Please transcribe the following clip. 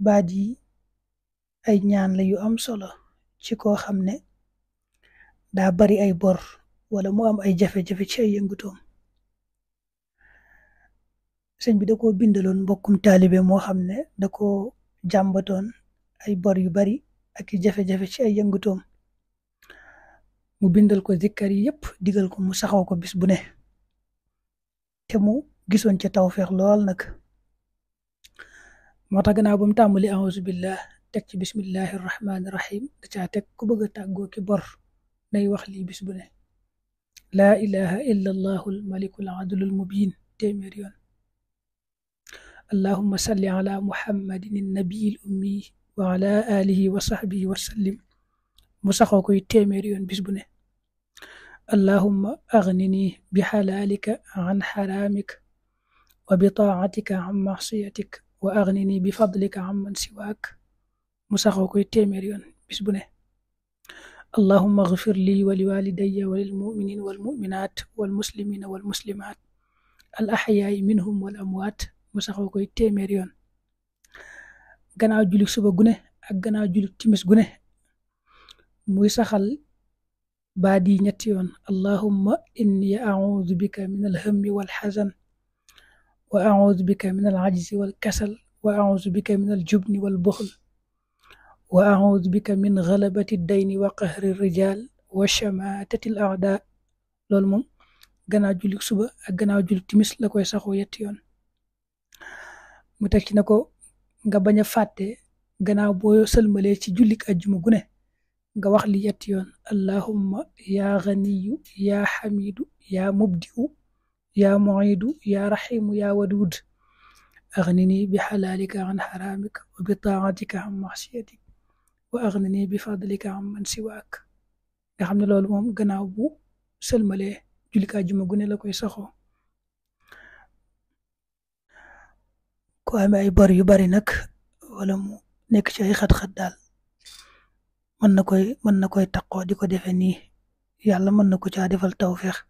baat yi ay ñaan la yu am solo ci koo xam ne daa bari ay bor wala mu am ay jafe-jafe ci ay yëngutoom. sëñ bi da koo bindaloon mbokkum taalibe moo xam ne da koo jàmbatoon ay bor yu bari ak i jafe-jafe ci ay yëngutoom. mu bindal ko zikkar yi yépp digal ko mu saxaw ko bis bu ne te mu gisoon ca tawfeex lool nag. moo tax gannaaw ba mu tàmbali auzu billah teg ci bismillahi rahmaani rahim da caa teg ku bëgg a tàggoo ki bor nay wax lii bis bu ne laa ilaha illa allahul malikul adlul mubin téeméer yoon. allahumma salli ala muhammadin nabiyil ummi wa ala alihi wa sahbihi wa sallim mu saxoo koy téeméer yoon bis bu ne. allahumma aghnini bi halalika an haramik wa bi taatika an masiyatik wa aghnini bi fadlika an man siwaak mu saxoo koy téeméer yoon bis bu ne. allahumma ighfir li wa li walidayya wa lil mu'minin wal mu'minat wal muslimina wal muslimat al ahya'i minhum wal amwaat mu saxoo koy téeméer yoon. gannaaw julik suba gune ak gannaaw julik timis gune muy saxal baat yi ñetti yoon allahumma inni a'udhu bika min alhammi wal hazan wa a'udhu bika min al'ajzi wal kasal wa a'udhu bika min aljubni wal bukhl wa a'udhu bika min ghalabati ad-dayni wa qahri ar-rijal wa shamatati al-a'da. loolu moom gannaaw julik suba ak gannaaw julik timis la koy saxoo yetti yoon. mu teg ci na ko nga bañ a fàtte gannaaw boo sëlmalee ci jullik ajjuma gune nga wax li yetti yoon allahumma ya ghaniyu ya hamidu ya mubdi'u ya mu'idu ya rahimu ya wadud aghnini bi halalika an haramika wa bi ta'atika an ma'siyatik wa aghnini bi fadlika an man siwaak. nga xam ne loolu moom gannaaw bu sëlmalee jullik ajjuma gune la koy saxoo. ko amee ay bor yu bari nag wala mu nekk ci ay xat-xat daal mën na koy taqoo di ko defe nii yàlla mën na ko caa defal tawfeex.